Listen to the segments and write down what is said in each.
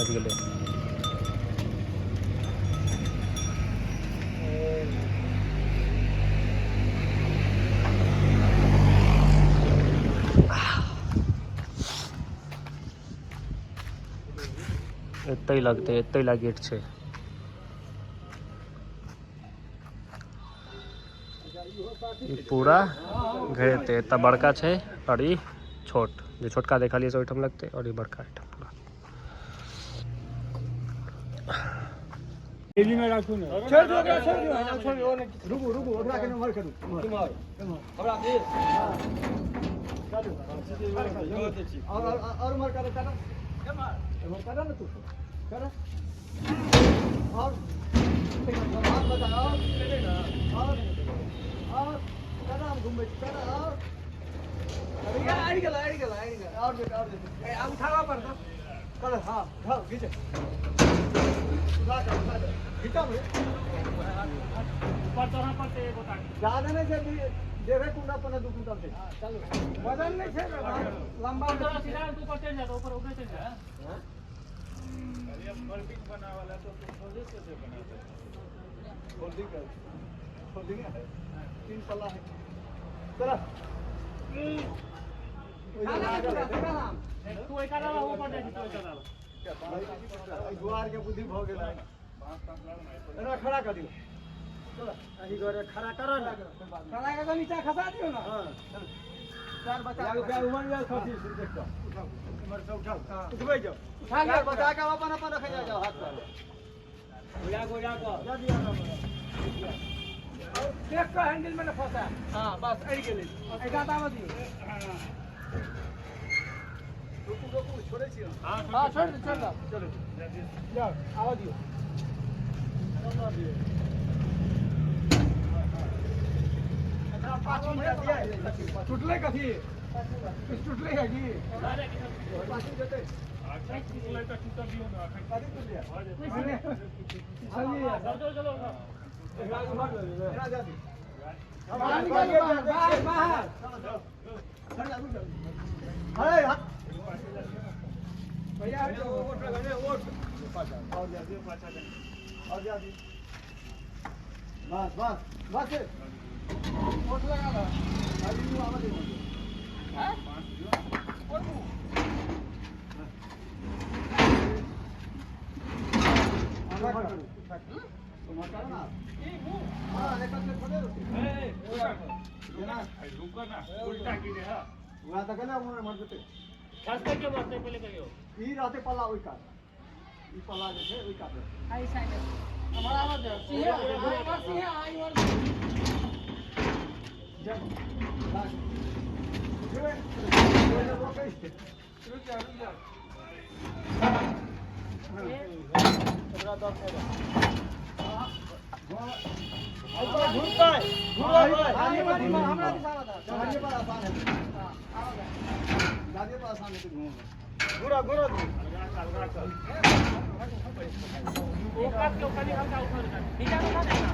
आबि गेलै। एतै लगतै, एतै ला गेट छै। ई पूरा घेरतै। एतऽ बड़का छै और ई छोट, जे छोटका देखलियै से ओहिठाम लगतै और ई बड़का एहिठाम पूरा। छोड़ दियौ ओकरा, छोड़ दियौ, छोड़ दियौ, रुकू रुकू, ओकरा के नंबर करू। हमरा दे। चलू और और उम्र करो, करो एम्हर करो ने, तू करो और और बताओ और और करो, हम घुमबै छी, करो और आड़ि गेल, आड़ि गेल, आड़ि गेल। और देख, और देख। ए, आब उठाबऽ पड़तौ। करो, हाँ उठाओ, घीचे, उठा कर, उठा कर घीचा भैया। ऊपर चढ़ऽ पड़तै एगोटा। ज्यादा नहीं छै, 1.5 कुंटल 1.75 कुंटल छै। चलू, वजन नहि छै, लम्बा। सीधा ऊपर चढ़ि जाए, ऊपर ऊपर चढ़ि जाए। फोल्डिंग है, फोल्डिंग है, 3 पल्ला है। चला। तू एक आधा ऊपर जाइ छी, तू एक आधा। गुआर के बुद्धि भऽ गेल है। एना खड़ा कर दियौ। चला। एही घरे खड़ा करऽ ने। खड़ा कऽ कऽ नीचा खसा दियौ ने। हाँ, चलू। चार बच्चा उमर जाउ, खसी देख कऽ उठाउ, इम्हर से उठाउ, उठबै जाउ। उठा लिअ। चार बच्चा के अपन अपन रखै जाउ, हाथ पर। गोजा गोजा कऽ जा दिअ। देख कऽ हैंडल में ने फंसा। हाँ, बस अड़ि गेलै। एहि कात आबऽ दियौ। रुकू रुकू, छोड़ै छी हम। हाँ, छोड़ दे, छोड़ दे। चलू। जाओ, आबऽ दियौ। टूटलै कथी? किछु टूटलै है की? पाछू जेतै। कथी टूटलै? चलिए। चलो चलो। एना जा दियौ। बाहर निकालू, बाहर बाहर बाहर। अरे हट। भैया, हट जाओ। और जा दियौ, और जा दियौ। बस बस बस। वोट लगा लो। अभी मुँह आबऽ दियौ। हैं? कोन मुँह? उम्हर करू, उम्हर करू ना। ई मुँह? हाँ, एक हाथ से थोड़े रोटी। जेना उहाँ तऽ गेलै, उम्हर उम्हर जेतै। खसतै के मरतै पहिले कहियौ। ई रहतै पल्ला ओहि कात, ई पल्ला जे छै ओहि कात रहतै। एहि साइड हमर आबऽ दियौ। सिंहे, इमहर सिंहे, आ इमहर। जा, लाग। उठबै, ओहि रोकै छै। रुक जाओ, रुक जाओ। ओकरा दऽ के घुरतै, घुरबै। हमरा दिशा बता। गाड़िए पर आसान हेतै। हाँ, आबऽ दे। गाड़िए पर आसान हेतै घुमऽमे। घुरा घुरा। ओ कात के कनि हल्का उठा दे, नीचा उठा दे ना।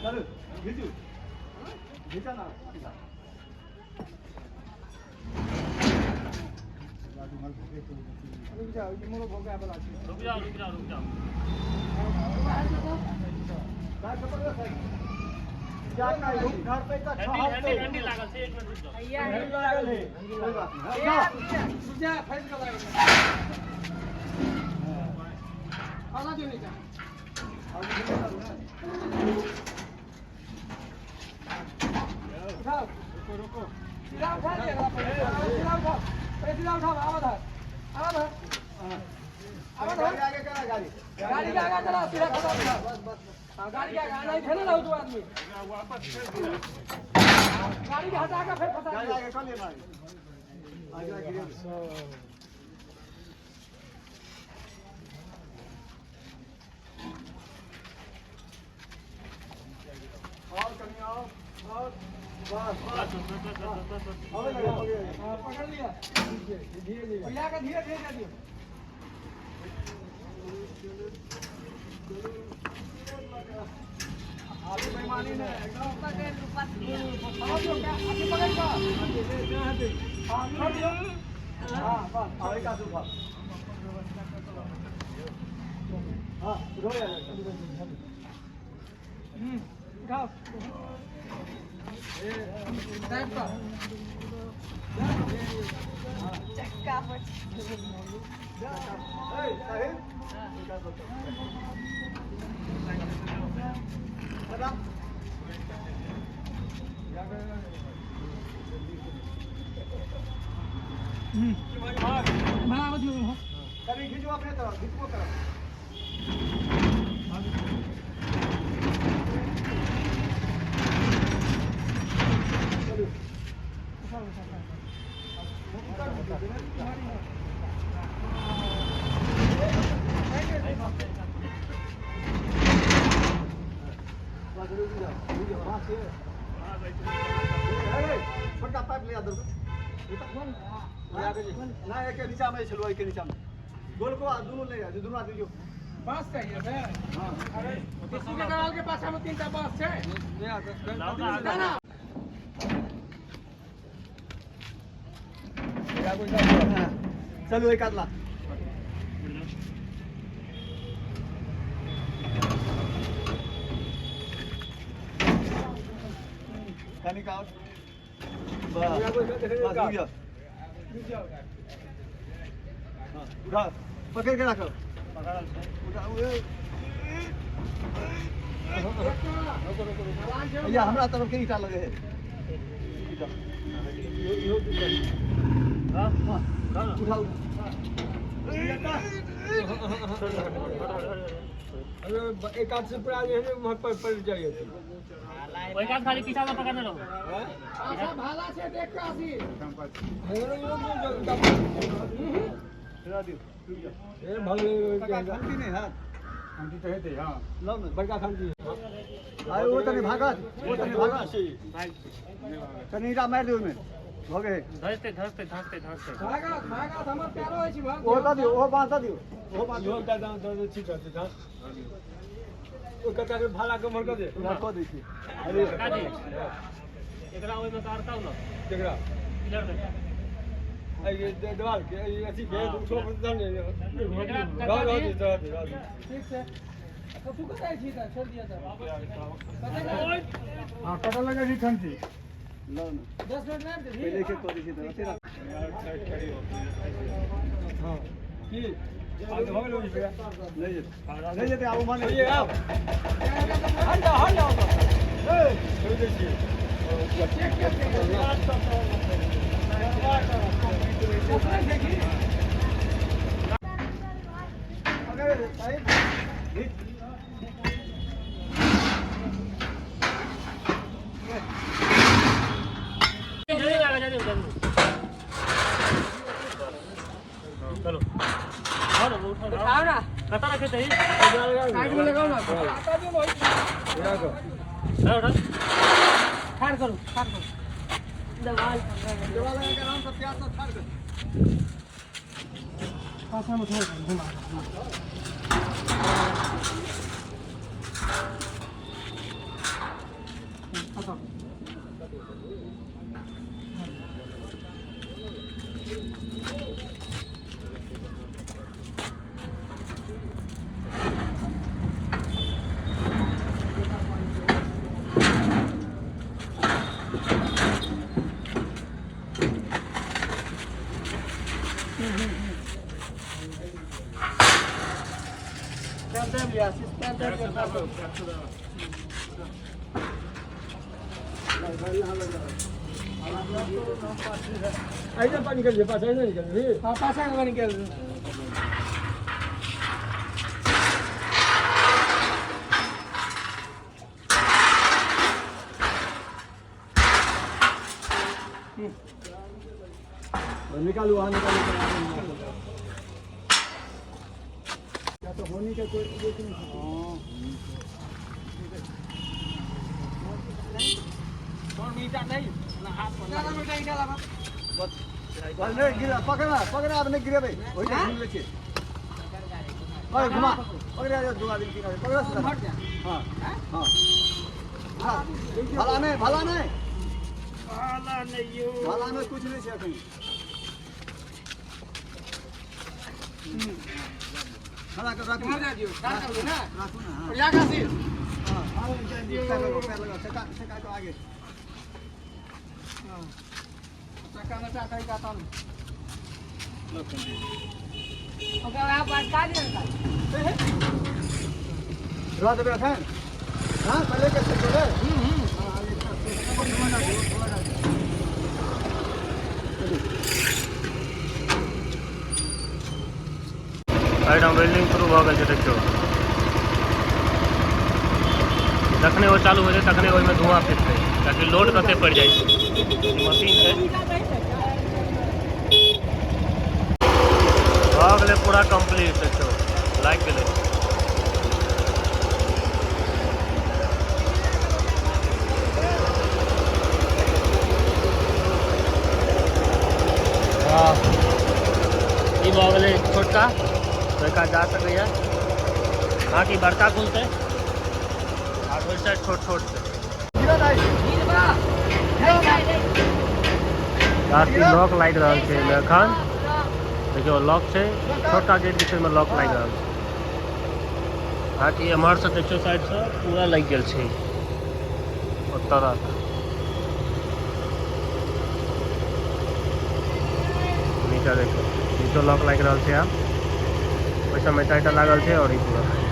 चलू, घीचू, घीचा ना। रुक जाओ, इमहरो भोगा वाला छै। रुक जाओ, रुक जाओ, रुक जाओ। साइड से पकड़ो, साइड। घर पे का हैंडल हैंडल हैंडल लागल छै, एक मिनट रुक जाओ। लागल है, कोई बात नहीं। हाँ, रुक जा, फंस गेल। खसा दियौ नीचा। आगे चलू ना। उठाओ। रुको रुको। सीधा उठा लिया पहिले। सीधा उठाओ पहिले, सीधा उठाओ। आबऽ धर, आबऽ धर, आबऽ धर। गाड़ी आगे करा, गाड़ी। गाड़ी के आगा चला, सीधा खसा दियौ। बस बस। हाँ, गाड़ी के आगा नहीं थे ना तू आदमी। गाड़ी के हटा के फिर फंसा गाड़ी दियौ। आगे कर लिअ ना, आगे आगे गिरियौ। और कनी और, बस बस। आबै लगा, आगे। हाँ, पकड़ लिया। धीरे धीरे। भैया के धीरे धीरे दे दियौ। आलू बेईमानी ने एकदम। आबऽ दियौ, अथी पकड़ कऽ। हाँ, छोड़ दियौ। हां बस आ एक हाथ उठा। हां उठो यार। उठाओ टाइप का चक्का पर। ए साहिब बता भाग दियो। कभी खींचो अपने तरफ, खींचो तरफ। बस रुक जाओ, रुक जाओ। वहाँ से अरे छोटा पाइप ले आ दो। ना एक नीचा में छलुआ, एक नीचा में गोल को दोनों ले आ, दोनों आदमी जो बांस चाहिए बे। हां अरे किसी के दलाल के पास में 3टा बांस छै। ना ना चलो एक आदला। कनी का बस बस रुक जाओ। हाँ, उठा पकड़ के रखो। उठा भैया हमरा तरफ के ईटा लगे है। ईटा हां हां उठा उठा। अरे एक हाथ से पूरा जे है वहां पर पड़ जाइए। ओहि कात खाली पीछा से पकड़ने रहो। आशा भाला से देख के आसी। हिला दियो, रुक जाओ। ए भाले खंती नहीं हाथ खंती तो हेतै। हां लाओ ना बड़का खंती। अरे वो तनी भागत, वो तनी भागत। तनी ईटा मार दियो ओहिमे भऽ गेल। धसते धसते धसते धसते भागत भागत हमर प्यारो अछि भाग। ओहो दऽ दियो, ओहो बाँस दऽ दियो, ओहो बाँस यो का दाम दऽ ठीक छै। दाम ओ कता के भाला के मर कर दे। उधर कऽ दै छी। अरे काजी एकरा ओहिमे काटताउ न केकरा पिलर में ए देवाल के ए अथी के उठो पर दाम ने एकरा रह काटा दे दे। रह दे रह दे ठीक छै। कतू कतै छी त छोड़ दिया त। हां कटा लगा जी खंती लाओ ना 10 मिनट लाग दे। पहिले के कऽ दै छी तऽ अथी राख। हां की आ तो हो गेल रुपया। नहि जेतै, नहि जेतै आब माने। ये आब हट जाओ हट जाओ। ए छोड़ दे छी। चेक कर देखी। अगर साहिब घीच। जल्दी लगा जल्दी जल्दी चलो और उठाओ उठाओ ना। कता रखे तही साइड में लगाओ ना। आता जो भाई उठाओ उठाओ। ठाड़ करो ठाड़ करो। दवाल देवाल लगा के आराम से प्यार से ठाड़ कर। पाछा में थोड़ा घुमा। खत्म। ऐसा पानी निकल पास ऐसा निकल। हाँ पास आगे निकल। निकालू वहाँ निकालू। क्या तो होने का कोई ये नहीं। बस बस नहीं गिरा, पकड़ना पकड़ना अब नहीं गिरे भाई, वही तो घूम ले छे। अरे घुमा पकड़ आ दो आदमी की पकड़। हां हां भला नहीं, भला नहीं, भला नहीं, कुछ नहीं छे अखन। खड़ा कर राखू। मर जा दियो खड़ा कर दो ना। राखू ना। हाँ। और या काशी। हाँ, पैर लगाओ, पैर लगाओ, चक्का चक्का को आगे। हां, चक्का में चक्का का तान ओके, आप अटका दियो ना। रह देबै एखन। हाँ, पहले कैसे चले। हाँ, आगे थोड़ा डाल दियो, थोड़ा डाल दियो। एहिठाम वेल्डिंग शुरू भऽ गेल छै। देखियौ, जखने ओ चालू होइ छै तखने ओहिमे धुआँ फिरतै, ताकि लोड कते पड़ि जाइ छै। ई मशीन छै। भऽ गेलै पूरा कम्प्लीट। देखियौ, लागि गेलै। हँ, ई भऽ गेलै छोटका, ओहि जा सकैए। बाँकी बड़का खुलतै आर ओहि साइड छोट छोट छै। गिरा दाइ। काफी लॉक लागि रहल छै एहिमे एखन। देखियौ, लॉक छै। छोटका गेट जे छै, ओहिमे लॉक लागि रहल छै। बाँकी एम्हरसँ देखियौ, साइडसँ पूरा लागि गेल छै ओतऽ तक। नीचा देखियौ, नीचो लॉक लागि रहल छै आब। ओहि सबमे चारिटा लागल छै आओर ई पूरा।